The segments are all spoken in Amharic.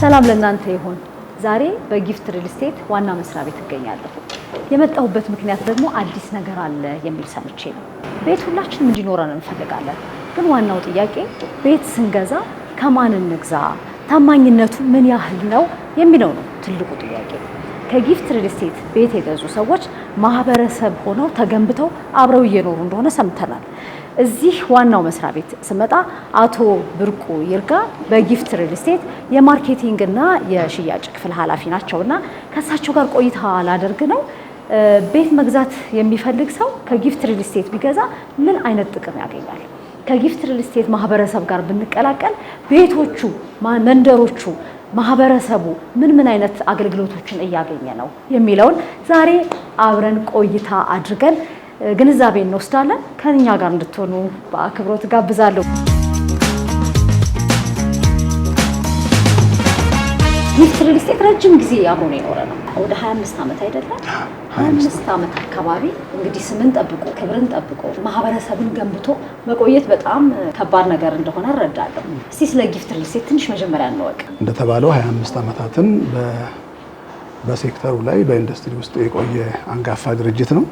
ሰላም ለእናንተ ይሁን። ዛሬ በጊፍት ሪል ስቴት ዋና መስሪያ ቤት እገኛለሁ። የመጣሁበት ምክንያት ደግሞ አዲስ ነገር አለ የሚል ሰምቼ ነው። ቤት ሁላችንም እንዲኖረን እንፈልጋለን። ግን ዋናው ጥያቄ ቤት ስንገዛ ከማን እንግዛ፣ ታማኝነቱ ምን ያህል ነው የሚለው ነው ትልቁ ጥያቄ። ከጊፍት ሪል ስቴት ቤት የገዙ ሰዎች ማህበረሰብ ሆነው ተገንብተው አብረው እየኖሩ እንደሆነ ሰምተናል። እዚህ ዋናው መስሪያ ቤት ስመጣ አቶ ብርቁ ይርጋ በጊፍት ሪል ስቴት የ marketing እና የሽያጭ ክፍል ኃላፊ ናቸው እና ከእሳቸው ጋር ቆይታ ላደርግ ነው። ቤት መግዛት የሚፈልግ ሰው ከጊፍት ሪል ስቴት ቢገዛ ምን አይነት ጥቅም ያገኛል? ከጊፍት ሪል ስቴት ማህበረሰብ ጋር ብንቀላቀል ቤቶቹ፣ መንደሮቹ፣ ማህበረሰቡ ምን ምን አይነት አገልግሎቶችን እያገኘ ነው የሚለውን ዛሬ አብረን ቆይታ አድርገን ግንዛቤ እንወስዳለን። ከኛ ጋር እንድትሆኑ በአክብሮት ጋብዛለሁ። ጊፍት ሪል ስቴት ረጅም ጊዜ አብሮን የኖረ ነው። ወደ 25 ዓመት አይደለም? 25 ዓመት አካባቢ እንግዲህ ስምን ጠብቆ፣ ክብርን ጠብቆ፣ ማህበረሰብን ገንብቶ መቆየት በጣም ከባድ ነገር እንደሆነ እረዳለሁ። እስቲ ስለ ጊፍት ሪል ስቴት ትንሽ መጀመሪያ እንወቅ። እንደተባለው 25 ዓመታትን በሴክተሩ ላይ፣ በኢንዱስትሪ ውስጥ የቆየ አንጋፋ ድርጅት ነው።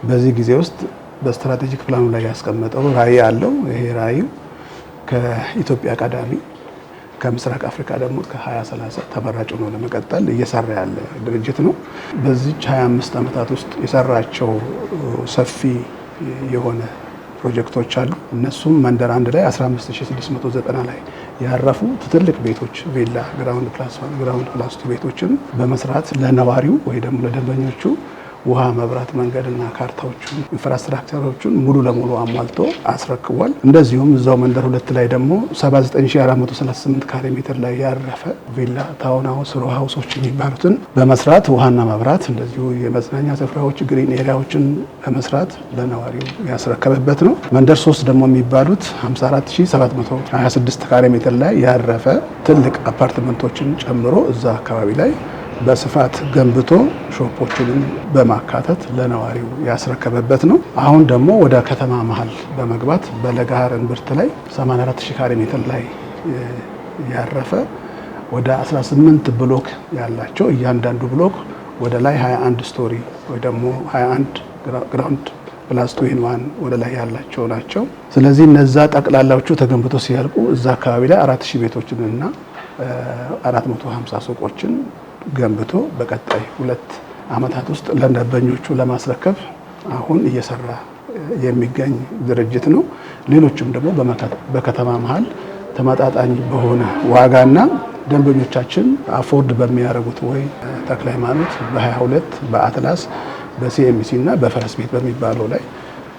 በዚህ ጊዜ ውስጥ በ strategic plan ኡ ላይ ያስቀመጠው ራዕይ አለው። ይሄ ራዕዩ ከኢትዮጵያ ቀዳሚ፣ ከምስራቅ አፍሪካ ደግሞ ከ2030 ተመራጭ ሆኖ ለመቀጠል እየሰራ ያለ ድርጅት ነው። በዚች 25 ዓመታት ውስጥ የሰራቸው ሰፊ የሆነ ፕሮጀክቶች አሉ። እነሱም መንደር አንድ ላይ 15690 ላይ ያረፉ ትልቅ ቤቶች፣ ቪላ፣ ground plus 1፣ ground plus 2 ቤቶችን በመስራት ለነዋሪው ወይ ደግሞ ለደንበኞቹ ውሃ፣ መብራት፣ መንገድና ካርታዎቹን፣ infrastructure ኦቹን ሙሉ ለሙሉ አሟልቶ አስረክቧል። እንደዚሁም እዛው መንደር ሁለት ላይ ደግሞ 79438 ካሬ ሜትር ላይ ያረፈ ቪላ፣ town house፣ row house ኦች የሚባሉትን በመስራት ውሃና መብራት፣ እንደዚሁ የመዝናኛ ስፍራዎች፣ green area ዎችን በመስራት ለነዋሪው ያስረከበበት ነው። መንደር ሶስት ደግሞ የሚባሉት 54726 ካሬ ሜትር ላይ ያረፈ ትልቅ አፓርትመንቶችን ጨምሮ እዛ አካባቢ ላይ በስፋት ገንብቶ shop ኦችንም በማካተት ለነዋሪው ያስረከበበት ነው። አሁን ደግሞ ወደ ከተማ መሀል በመግባት በለገሃር እምብርት ላይ 84,000 ካሬ ሜትር ላይ ያረፈ ወደ 18 block ያላቸው፣ እያንዳንዱ block ወደ ላይ 21 story ወይ ደግሞ 21 ground plus two in one ወደ ላይ ያላቸው ናቸው። ስለዚህ እነዛ ጠቅላላዎቹ ተገንብቶ ሲያልቁ እዛ አካባቢ ላይ 4000 ቤቶችንና 450 ሱቆችን ገንብቶ በቀጣይ 2 ዓመታት ውስጥ ለደንበኞቹ ለማስረከብ አሁን እየሰራ የሚገኝ ድርጅት ነው። ሌሎችም ደግሞ በከተማ መሀል ተመጣጣኝ በሆነ ዋጋና ደንበኞቻችን afford በሚያደርጉት ወይ ተክለ ሃይማኖት፣ በ22፣ በአትላስ፣ በሲኤምሲ እና በፈረስ ቤት በሚባለው ላይ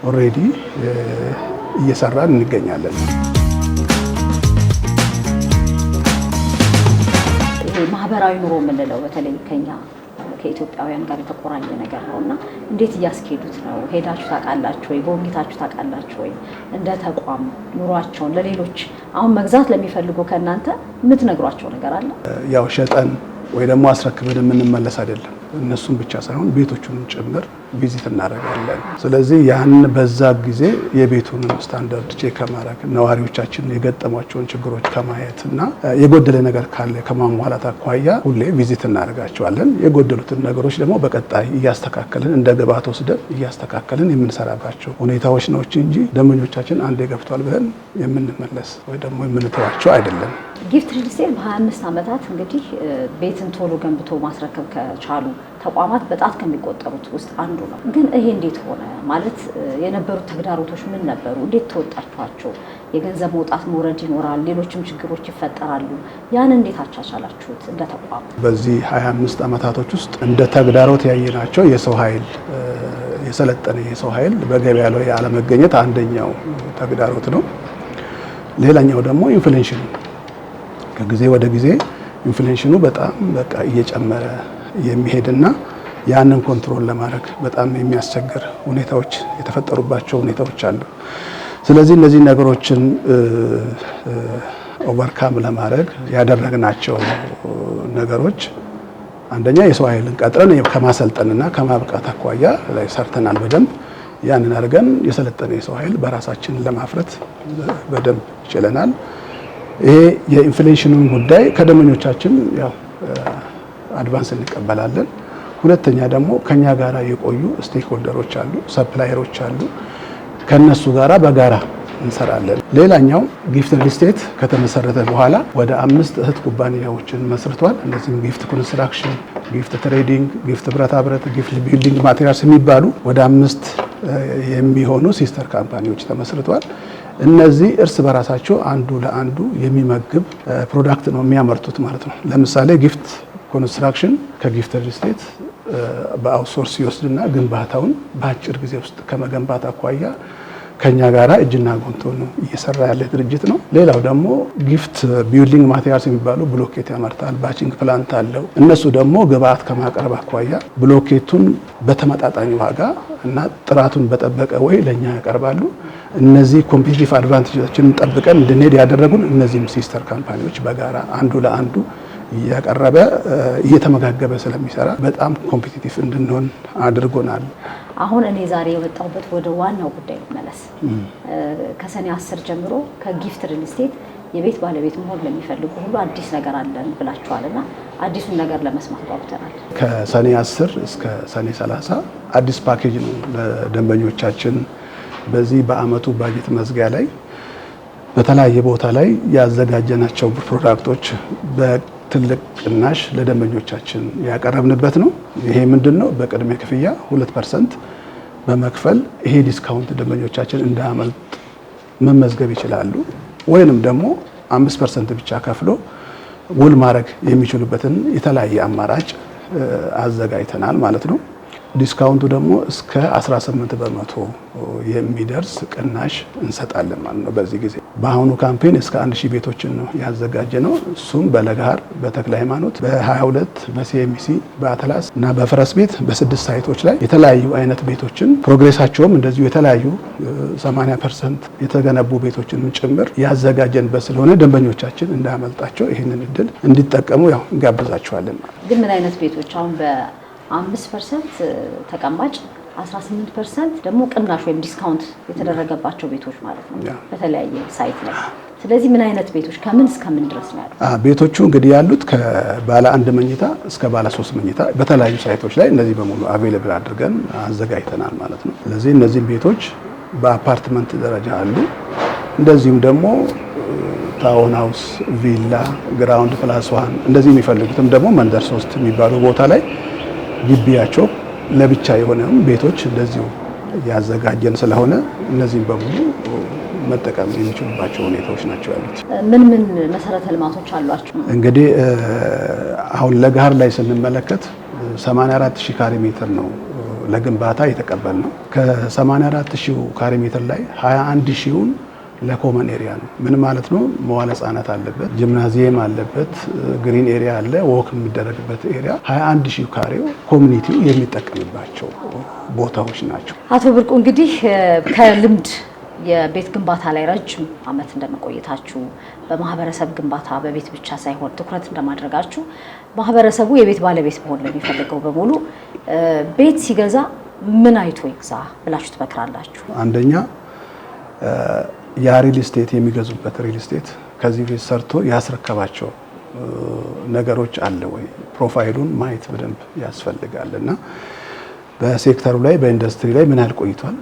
already እየሰራን እንገኛለን። ይሄ ማህበራዊ ኑሮ የምንለው በተለይ ከኛ ከኢትዮጵያውያን ጋር የተቆራኘ ነገር ነው እና እንዴት እያስኬዱት ነው? ሄዳችሁ ታውቃላችሁ ወይ? ጎብኝታችሁ ታውቃላችሁ ወይ? እንደ ተቋም ኑሯቸውን ለሌሎች አሁን መግዛት ለሚፈልጉ ከእናንተ የምትነግሯቸው ነገር አለ? ያው ሸጠን ወይ ደግሞ አስረክበን የምንመለስ አይደለም። እነሱን ብቻ ሳይሆን ቤቶቹንም ጭምር visit እናደርጋለን። ስለዚህ ያን በዛ ጊዜ የቤቱንም standard check ከማድረግ፣ ነዋሪዎቻችን የገጠሟቸውን ችግሮች ከማየት እና የጎደለ ነገር ካለ ከማሟላት አኳያ ሁሌ visit እናደርጋቸዋለን። የጎደሉትን ነገሮች ደግሞ በቀጣይ እያስተካከልን፣ እንደ ግብዓት ወስደን እያስተካከልን የምንሰራባቸው ሁኔታዎች ነው እንጂ ደንበኞቻችን አንዴ ገብቷል ብለን የምንመለስ ወይ ደግሞ የምንተዋቸው አይደለም። ጊፍት ሪል ስቴት በ25 ዓመታት እንግዲህ ቤትን ቶሎ ገንብቶ ማስረከብ ከቻሉ ተቋማት በጣት ከሚቆጠሩት ውስጥ አንዱ ነው። ግን ይሄ እንዴት ሆነ? ማለት የነበሩት ተግዳሮቶች ምን ነበሩ? እንዴት ተወጣችኋቸው? የገንዘብ መውጣት መውረድ ይኖራል፣ ሌሎችም ችግሮች ይፈጠራሉ። ያን እንዴት አቻቻላችሁት እንደ ተቋም? በዚህ 25 ዓመታቶች ውስጥ እንደ ተግዳሮት ያየናቸው የሰው ኃይል፣ የሰለጠነ የሰው ኃይል በገበያ ላይ አለመገኘት አንደኛው ተግዳሮት ነው። ሌላኛው ደግሞ inflation ኑ፣ ከጊዜ ወደ ጊዜ inflation ኑ በጣም በቃ እየጨመረ የሚሄድና ያንን control ለማድረግ በጣም የሚያስቸግር ሁኔታዎች የተፈጠሩባቸው ሁኔታዎች አሉ። ስለዚህ እነዚህ ነገሮችን overcome ለማድረግ ያደረግናቸው ነገሮች አንደኛ የሰው ኃይልን ቀጥረን ከማሰልጠንና ከማብቃት አኳያ ላይ ሰርተናል በደንብ። ያንን አድርገን የሰለጠነ የሰው ኃይል በራሳችን ለማፍራት በደንብ ችለናል። ይሄ የ inflation ኑን ጉዳይ ከደንበኞቻችን ያው advance እንቀበላለን። ሁለተኛ ደግሞ ከኛ ጋራ የቆዩ stakeholder ኦች አሉ፣ supplier ኦች አሉ። ከነሱ ጋራ በጋራ እንሰራለን። ሌላኛው ጊፍት ሪል ስቴት ከተመሰረተ በኋላ ወደ 5 እህት ኩባንያዎችን መስርቷል። እነዚህም ጊፍት ኮንስትራክሽን፣ ጊፍት ትሬዲንግ፣ ጊፍት ብረታ ብረት፣ ጊፍት ቢልዲንግ ማቴሪያልስ የሚባሉ ወደ 5 የሚሆኑ sister company ዎች ተመስርተዋል። እነዚህ እርስ በራሳቸው አንዱ ለአንዱ የሚመግብ product ነው የሚያመርቱት ማለት ነው። ለምሳሌ ጊፍት ኮንስትራክሽን ከጊፍት ሪል ስቴት በ outsource ይወስድና ግንባታውን በአጭር ጊዜ ውስጥ ከመገንባት አኳያ ከኛ ጋራ እጅና ጓንት ሆኖ እየሰራ ያለ ድርጅት ነው። ሌላው ደግሞ ጊፍት ቢልዲንግ ማቴሪያልስ የሚባሉ ብሎኬት ያመርታል። Batching plant አለው። እነሱ ደግሞ ግብአት ከማቅረብ አኳያ ብሎኬቱን በተመጣጣኝ ዋጋ እና ጥራቱን በጠበቀ ወይ ለኛ ያቀርባሉ። እነዚህ competitive advantage ኦችን ጠብቀን እንድንሄድ ያደረጉን እነዚህም sister company ዎች በጋራ አንዱ ለአንዱ እያቀረበ እየተመጋገበ ስለሚሰራ በጣም competitive እንድንሆን አድርጎናል። አሁን እኔ ዛሬ የመጣሁበት ወደ ዋናው ጉዳይ ልመለስ። ከሰኔ 10 ጀምሮ ከጊፍት ሪል ስቴት የቤት ባለቤት መሆን ለሚፈልጉ ሁሉ አዲስ ነገር አለን ብላችኋል እና አዲሱን ነገር ለመስማት ጓጉተናል። ከሰኔ 10 እስከ ሰኔ 30 አዲስ ፓኬጅ ነው ለደንበኞቻችን በዚህ በአመቱ ባጀት መዝጊያ ላይ በተለያየ ቦታ ላይ ያዘጋጀናቸው product ኦች በትልቅ ቅናሽ ለደንበኞቻችን ያቀረብንበት ነው። ይሄ ምንድነው? በቅድሚያ ክፍያ 2% በመክፈል ይሄ discount ደንበኞቻችን እንዳያመልጥ መመዝገብ ይችላሉ። ወይንም ደግሞ 5% ብቻ ከፍሎ ውል ማድረግ የሚችሉበትን የተለያየ አማራጭ አዘጋጅተናል ማለት ነው። Discount ኡ ደግሞ እስከ 18% የሚደርስ ቅናሽ እንሰጣለን ማለት ነው። በዚህ ጊዜ በአሁኑ campaign እስከ 1000 ቤቶችን ነው ያዘጋጀነው። እሱም በለገሃር፣ በተክለ ሃይማኖት፣ በ22፣ በሲኤምሲ፣ በአትላስ እና በፈረስ ቤት በ6 site ኦች ላይ የተለያዩ አይነት ቤቶችን progress ኣቸውም እንደዚሁ የተለያዩ 80% የተገነቡ ቤቶችንም ጭምር ያዘጋጀንበት ስለሆነ ደንበኞቻችን እንዳያመልጣቸው ይህንን እድል እንዲጠቀሙ ያው እንጋብዛቸዋለን። ግን ምን አይነት ቤቶች አሁን በ5% ተቀማጭ 18% ደግሞ ቅናሽ ወይም discount የተደረገባቸው ቤቶች ማለት ነው በተለያየ site ላይ። ስለዚህ ምን አይነት ቤቶች ከምን እስከ ምን ድረስ ነው ያሉት? ቤቶቹ እንግዲህ ያሉት ከባለ 1 መኝታ እስከ ባለ 3 መኝታ በተለያዩ site ኦች ላይ እነዚህ በሙሉ available አድርገን አዘጋጅተናል ማለት ነው። ስለዚህ እነዚህም ቤቶች በአፓርትመንት ደረጃ አሉ። እንደዚሁም ደግሞ town house፣ ቪላ፣ ground plus 1 እንደዚህ የሚፈልጉትም ደግሞ መንደር 3 የሚባሉ ቦታ ላይ ግቢያቸው ለብቻ የሆነም ቤቶች እንደዚሁ ያዘጋጀን ስለሆነ እነዚህም በሙሉ መጠቀም የሚችሉባቸው ሁኔታዎች ናቸው ያሉት። ምን ምን መሰረተ ልማቶች አሏቸው? እንግዲህ አሁን ለገሃር ላይ ስንመለከት 84000 ካሬ ሜትር ነው ለግንባታ የተቀበልነው። ከ84000 ካሬ ሜትር ላይ 21000ውን ለ common area ነው። ምን ማለት ነው? መዋለ ህጻናት አለበት፣ ጂምናዚየም አለበት፣ green area አለ፣ walk የሚደረግበት area። 21000 ካሬው community ው የሚጠቀምባቸው ቦታዎች ናቸው። አቶ ብርቁ እንግዲህ ከልምድ የቤት ግንባታ ላይ ረጅም ዓመት እንደመቆየታችሁ በማህበረሰብ ግንባታ በቤት ብቻ ሳይሆን ትኩረት እንደማድረጋችሁ ማህበረሰቡ የቤት ባለቤት መሆን ለሚፈልገው በሙሉ ቤት ሲገዛ ምን አይቶ ይግዛ ብላችሁ ትመክራላችሁ? አንደኛ ያ ሪል ስቴት የሚገዙበት ሪል ስቴት ከዚህ ቤት ሰርቶ ያስረከባቸው ነገሮች አለ ወይ፣ profile ኡን ማየት በደንብ ያስፈልጋል። እና በሴክተሩ ላይ በኢንዱስትሪ ላይ ምን ያህል ቆይቷል፣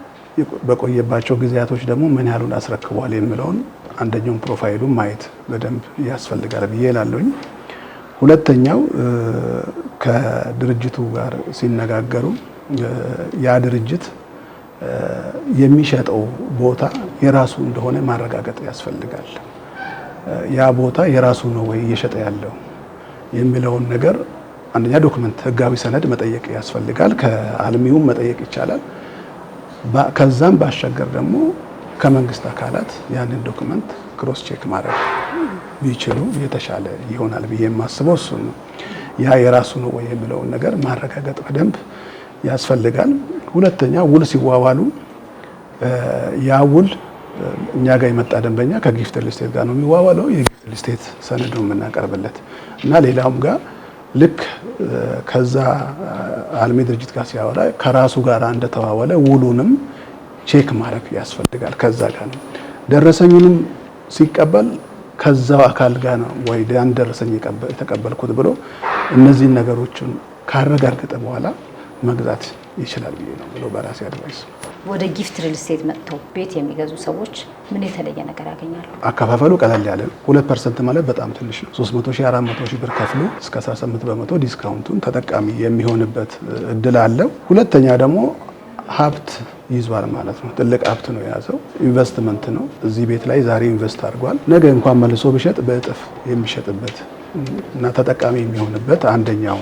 በቆየባቸው ጊዜያቶች ደግሞ ምን ያህሉን አስረክቧል የሚለውን አንደኛውን profile ኡን ማየት በደንብ ያስፈልጋል ብዬ እላለሁኝ። ሁለተኛው ከድርጅቱ ጋር ሲነጋገሩ ያ ድርጅት የሚሸጠው ቦታ የራሱ እንደሆነ ማረጋገጥ ያስፈልጋል። ያ ቦታ የራሱ ነው ወይ እየሸጠ ያለው የሚለውን ነገር አንደኛ document፣ ህጋዊ ሰነድ መጠየቅ ያስፈልጋል። ከአልሚውም መጠየቅ ይቻላል። ከዛም ባሻገር ደግሞ ከመንግስት አካላት ያንን document cross check ማድረግ ቢችሉ የተሻለ ይሆናል ብዬ የማስበው እሱ ነው። ያ የራሱ ነው ወይ የሚለውን ነገር ማረጋገጥ በደንብ ያስፈልጋል። ሁለተኛ ውል ሲዋዋሉ ያ ውል እኛ ጋር የመጣ ደንበኛ ከጊፍት ሪል ስቴት ጋር ነው የሚዋዋለው። የጊፍት ሪል ስቴት ሰነድ ነው የምናቀርብለት እና ሌላውም ጋር ልክ ከዛ አልሚ ድርጅት ጋር ሲያወራ ከራሱ ጋር እንደተዋወለ ውሉንም check ማድረግ ያስፈልጋል። ከዛ ጋር ነው ደረሰኙንም ሲቀበል ከዛው አካል ጋር ነው ወይ ያን ደረሰኝ የተቀበልኩት ብሎ እነዚህን ነገሮችን ካረጋገጠ በኋላ መግዛት ይችላል ብዬ ነው ብሎ በራሴ advice። ወደ ጊፍት ሪል ስቴት መጥተው ቤት የሚገዙ ሰዎች ምን የተለየ ነገር ያገኛሉ? አከፋፈሉ ቀለል ያለ ነው። 2% ማለት በጣም ትንሽ ነው። 300 ሺህ፣ 400 ሺህ ብር ከፍሎ እስከ 18% discount ኡን ተጠቃሚ የሚሆንበት እድል አለው። ሁለተኛ ደግሞ ሀብት ይዟል ማለት ነው። ትልቅ ሀብት ነው የያዘው፣ ኢንቨስትመንት ነው። እዚህ ቤት ላይ ዛሬ invest አድርጓል። ነገ እንኳን መልሶ ቢሸጥ በእጥፍ የሚሸጥበት እና ተጠቃሚ የሚሆንበት አንደኛው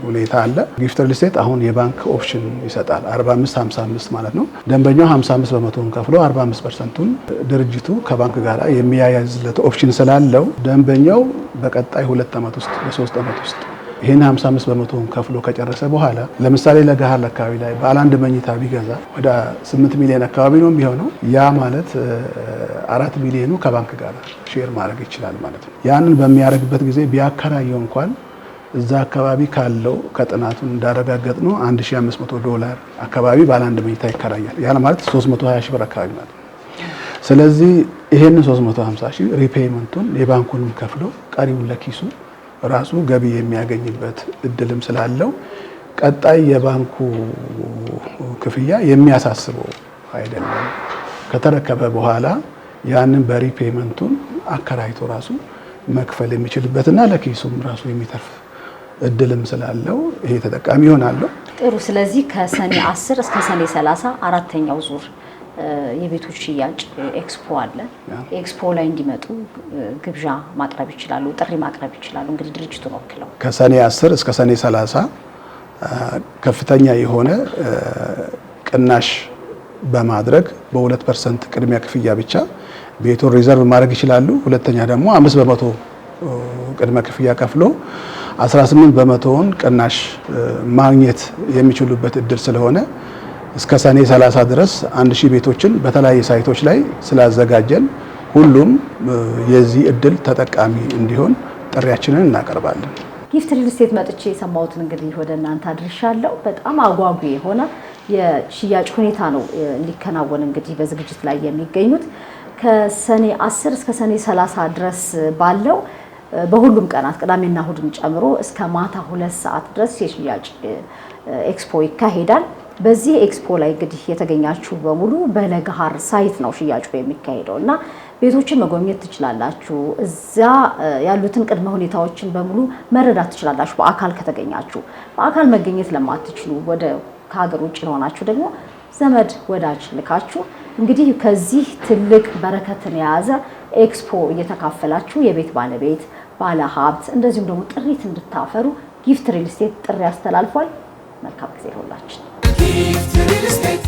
ሁኔታ አለ። ጊፍት ሪል ስቴት አሁን የባንክ option ይሰጣል። 45 55 ማለት ነው። ደንበኛው 55%ውን ከፍሎ 45%ቱን ድርጅቱ ከባንክ ጋር የሚያያዝለት option ስላለው ደንበኛው በቀጣይ 2 ዓመት ውስጥ፣ በ3 ዓመት ውስጥ ይህን 55%ውን ከፍሎ ከጨረሰ በኋላ፣ ለምሳሌ ለገሃር አካባቢ ላይ ባለ አንድ መኝታ ቢገዛ ወደ 8 ሚሊዮን አካባቢ ነው የሚሆነው። ያ ማለት 4 ሚሊዮኑ ከባንክ ጋር share ማድረግ ይችላል ማለት ነው። ያንን በሚያደርግበት ጊዜ ቢያከራየው እንኳን እዛ አካባቢ ካለው ከጥናቱ እንዳረጋገጥነው 1500 ዶላር አካባቢ ባለ አንድ መኝታ ይከራያል። ያ ማለት 320 ሺህ ብር አካባቢ ማለት ነው። ስለዚህ ይሄንን 350 ሺህ repayment ኡን የባንኩንም ከፍሎ ቀሪውን ለኪሱ ራሱ ገቢ የሚያገኝበት እድልም ስላለው ቀጣይ የባንኩ ክፍያ የሚያሳስበው አይደለም። ከተረከበ በኋላ ያንን በ repayment ኡን አከራይቶ ራሱ መክፈል የሚችልበትና ለኪሱም ራሱ የሚተርፍ እድልም ስላለው ይሄ ተጠቃሚ ይሆናሉ። ጥሩ። ስለዚህ ከሰኔ 10 እስከ ሰኔ 30 አራተኛው ዙር የቤቶች ሽያጭ ኤክስፖ አለ። ኤክስፖ ላይ እንዲመጡ ግብዣ ማቅረብ ይችላሉ፣ ጥሪ ማቅረብ ይችላሉ። እንግዲህ ድርጅቱን ወክለው። ከሰኔ 10 እስከ ሰኔ 30 ከፍተኛ የሆነ ቅናሽ በማድረግ በ2% ቅድሚያ ክፍያ ብቻ ቤቱን reserve ማድረግ ይችላሉ። ሁለተኛ ደግሞ 5% ቅድመ ክፍያ ከፍሎ 18%ውን ቅናሽ ማግኘት የሚችሉበት እድል ስለሆነ እስከ ሰኔ 30 ድረስ 1000 ቤቶችን በተለያዩ site ኦች ላይ ስላዘጋጀን ሁሉም የዚህ እድል ተጠቃሚ እንዲሆን ጥሪያችንን እናቀርባለን። ጊፍት ሪል ስቴት መጥቼ የሰማሁትን እንግዲህ ወደ እናንተ አድርሻለሁ። በጣም አጓጊ የሆነ የሽያጭ ሁኔታ ነው ሊከናወን እንግዲህ በዝግጅት ላይ የሚገኙት። ከሰኔ 10 እስከ ሰኔ 30 ድረስ ባለው በሁሉም ቀናት ቅዳሜና እሁድን ጨምሮ እስከ ማታ 2 ሰዓት ድረስ የሽያጭ ኤክስፖ ይካሄዳል። በዚህ ኤክስፖ ላይ እንግዲህ የተገኛችሁ በሙሉ በለገሃር site ነው ሽያጩ የሚካሄደው እና ቤቶችን መጎብኘት ትችላላችሁ። እዛ ያሉትን ቅድመ ሁኔታዎችን በሙሉ መረዳት ትችላላችሁ በአካል ከተገኛችሁ። በአካል መገኘት ለማትችሉ፣ ወደ ከሀገር ውጭ ለሆናችሁ ደግሞ ዘመድ ወዳጅ ልካችሁ እንግዲህ ከዚህ ትልቅ በረከትን የያዘ ኤክስፖ እየተካፈላችሁ የቤት ባለቤት፣ ባለ ሀብት እንደዚሁም ደግሞ ጥሪት እንድታፈሩ ጊፍት ሪል ስቴት ጥሪ አስተላልፏል። መልካም ጊዜ ይሁንላችሁ።